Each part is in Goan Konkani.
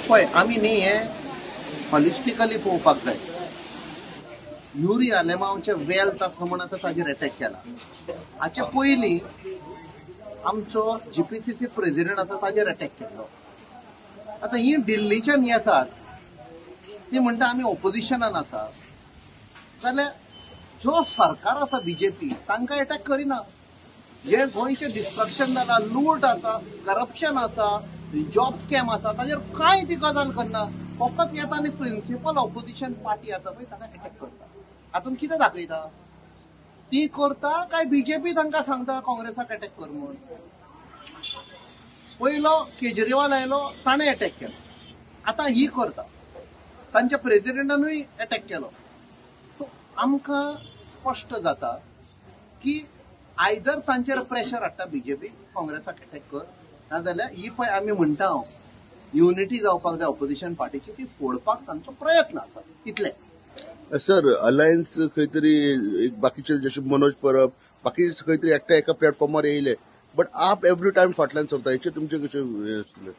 पळय, आमी न्ही हें हॉलिस्टिकली पळोवपाक जाय. युरी आलेमांवचे वेल्थ आसा म्हण आतां ताजेर एटॅक केला. हाचे पयलीं आमचो जीपीसीसी प्रेसिडेंट आसा ताजेर एटॅक केल्लो. आतां ही दिल्लीच्यान येतात, ती म्हणटा आमी ओपोजिशनान आसा, जाल्यार जो सरकार आसा बीजेपी तांकां एटॅक करिना. जे गोंयचें डिस्ट्रक्शन जाला, लूट आसा, करप्शन आसा, जॉब स्कॅम आसा, ताजेर कांय ती गजाल करना. फकत येता आनी प्रिंसिपल ऑपोजिशन पार्टी आसा पळय ताका एटॅक करता. हातून कितें दाखयता? ती करता काय बीजेपी तांकां सांगता काँग्रेसाक एटॅक कर म्हूण? पयलो केजरीवाल आयलो, ताणें एटॅक केलो. आतां ही करता, तांच्या प्रेसिडेंटानूय एटॅक केलो. सो आमकां स्पश्ट जाता की आयदर तांचेर प्रेशर हाडटा बीजेपी काँग्रेसाक एटॅक कर, नाजाल्यार ही पळय आमी म्हणटा युनिटी जावपाक जाय ऑपोजिशन पार्टीची, ती फोडपाक तांचो प्रयत्न आसा. इतले सर अलायन्स खंय तरी एक बाकीचे जशे मनोज परब बाकी खंय तरी एकट्या एका प्लॅटफॉर्मार येयले, बट आप एवरी टायम फाटल्यान सरता, हेचेर तुमचें कशें हें आसतलें?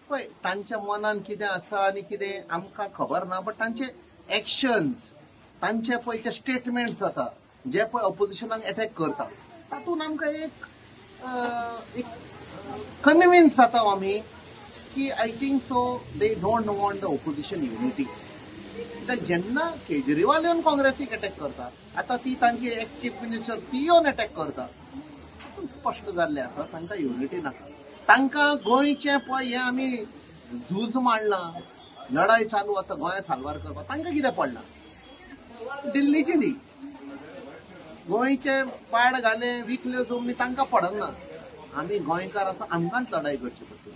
पळय, तांच्या मनान कितें आसा आनी कितें आमकां खबर ना, बट तांचे एक्शन्स, तांचे पळय जे स्टेटमेंट्स जाता, जे पळय ऑपोजिशनाक एटॅक करता, तातूंत आमकां एक एक कन्विन्स जाता आमी की I think so they don't want the opposition unity. कित्याक जेन्ना केजरीवाल येवन काँग्रेसीक एटॅक करता, आतां ती तांची एक्स चीफ मिनिस्टर ती येवन एटॅक करता, तातूंत स्पश्ट जाल्लें आसा तांकां युनिटी नाका. तांकां गोंयचें पळय हें आमी झूज मांडलां, लढाय चालू आसा गोंया साल्वार करपाक, तांकां कितें पडलां? दिल्लीची न्ही, गोंयचे पाड घाले, विकल्यो जमनी, तांकां पडना. आमी गोंयकार आसा, आमकांच लढाय करची पडटली.